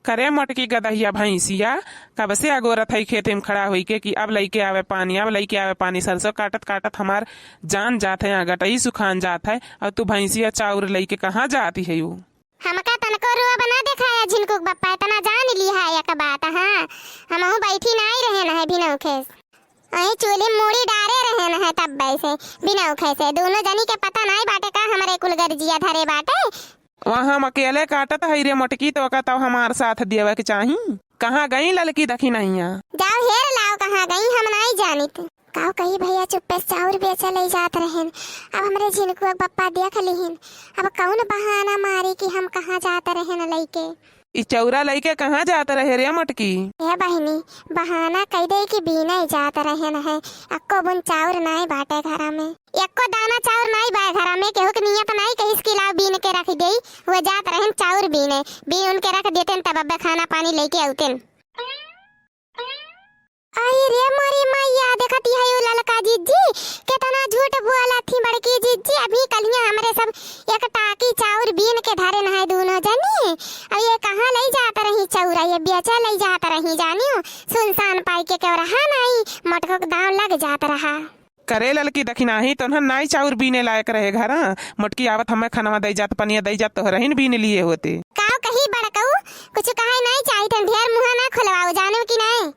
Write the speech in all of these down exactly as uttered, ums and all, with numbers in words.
करे मोटकी गदहिया भैंसिया, कब से अगोरत है खेते में खड़ा होई के कि अब लइके आवे पानी, अब लइके आवे पानी। सरसों काटत काटत हमार जान जात है, यहाँ गटई सुखान जात है, और तू भैंसिया चाउर लइके कहाँ जाती है यू? हमका तनको रोब ना देखाया झिनकू के बप्पा, इतना जान लिहा एक बात। हाँ, हमहू बैठी नाई रहेन है बिनौखे से। अहीं चूल्ही में मूड़ी डारे रहेन है तब्बे से, बिनौखे से। दोनों जनी के पता नाई बाटे का हमरे कुल गर्जिया धरे बाटे। वहाँ हम अकेले काटत हई रे मोटकी, तो ओका तब हमार साथ देवे के चाही। कहाँ गई ललकी दखिनहिया? जाओ हेर लाओ कहाँ गई, हम नाई जानित। काऊ कही भैया, चुप्पे से चाउर बेचे लई जात रहेन। अब हमरे झिनकुआ के बप्पा देख लिहिन, अब कौन बहाना मारी कि हम कहाँ जात रहेन लइके। ई चौरा लइके कहाँ जात रहे रे मोटकी? ए बहिनी, बहाना कई दे कि बीने जात रहेन है, अक्को बुन चाउर नाई बाटे घरा में, एक्को दाना चाउर नाई बाय घरा में, केहू के नियत नाई कहिस कि लाओ बीन के रख देई, वो जात रहेन चाउर बीने, बीन उनके रख देतेन तब अब्बे खाना पानी लइके अउतेन। आई रे मोरी मैया, देखत ही है उ ललका जिज्जी, केतना झूठ बोलत ही बड़की जिज्जी। अभी कलिया हमरे सब एक टाकी चाउर बीन के धरे न है दूनो जनी। अब ये कहाँ लई जात रही चौरा, ये बेचे लई जात रही जानियो। सुनसान पाई के केहू रहा नाई, मोटको के दाँव लग जात रहा। करे ललकी दखिनही, तोहन नाई चाउर बीने लायक रहे घरा। मोटकी आवत हमें खनवा दई जात, पनिया दई जात, तोहरहिन बीन लिए होते। काव कही बड़कऊ, कुछ कहे नाई चाहित, ढेर मुँहा ना खोलवाओ, जानो कि नाई?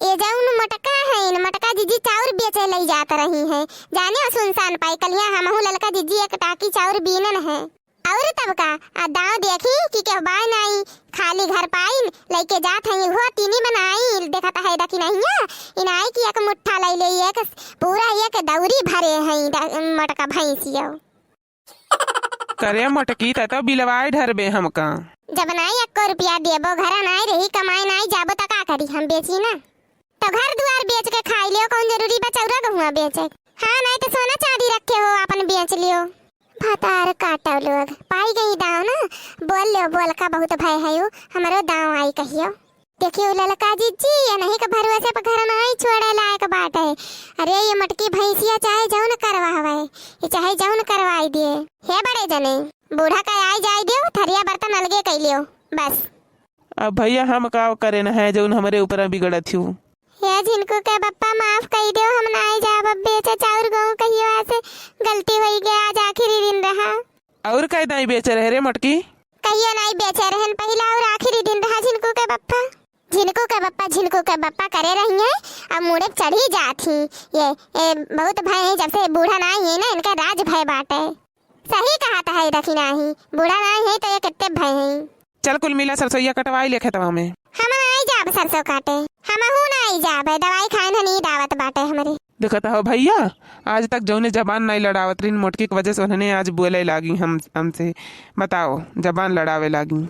ए जउन मोटका हइन, मोटका जिज्जी चाउर बेचे लई जात रही हैं। जाने हो सुनसान पाई, कलिया हमहू ललका जिज्जी एक टाकी चाउर बीनन है। और तब का, आ दाँव देखी कि केहू बाय नाई, खाली घर पाइन, लइके जात हई, उहो तीनी बनाई, देखत है दखिनहिया, इनाई कि एक मुट्ठा लई ले, एक पूरा एक दौरी भरे हई द-, मोटका भैंसियो। करे मोटकी, तै तो बिलवाए ढरबे हमका। जब नाई एक्को रुपया देबो, घरा नाई रही, कमाए नाई जाबो, त का करी हम, बेची ना। तो घर दुआर बेच के खाई लियो, कौन जरूरी बा चौरा गहुआ बेचे? हाँ, नाई तो सोना चांदी रखे हो, आपन बेच लियो। भतार काटो लोग, पाई गई दाँव ना, बोल लियो, बोल का बहुत भय है यू, हमरो दाँव आई कहियो। देखियो ललका जिज्जी, एनही के भरोसे पे घर नाई छोड़े लायक बाटे। अरे ये मोटकी भैंसिया चाहे जौन करवावे, ये चाहे जौन करवाई दिए। हे बड़े जने, बूढ़ा का आई जाई दियो, थरिया बर्तन अलगे कई लियो, बस। अब भैया हम का करे न है जौन हमरे ऊपर बिगड़त हो। हे झिनकू के बप्पा माफ कई दियो, हम नाई जाब अब बेचे चाउर गहूँ कहियो, ऐसे गलती होई गया, आज आखिरी दिन रहा। और कई दाई बेचे रहे रे मोटकी? कहियो नाई बेचे रहन, पहिला और आखिरी दिन रहा झिनकू के बप्पा। झिनकू के बप्पा, झिनकू के बप्पा करे रही हैं, अब मुड़े चढ़ी जात ही। ये, ये बहुत भय है, जब से बूढ़ा नाई है ना, इनके राज भय बाटे। सही कहत है दखिनही, बूढ़ा नाई है तो ये कितने भय हैं। चल कुल मिला सरसोइया कटवाई ले खेतवा में। हम नाई जाब सरसों काटे, हमहू नाई जाब, दवाई खाए न नींद आवत बाटे हमरे। देखत हो भैया, आज तक जौने जबान नाई लड़ावत रही मोटकी के वजह से उन्हने आज बोले लागी हम, हमसे। बताओ, जबान लड़ावे लागी।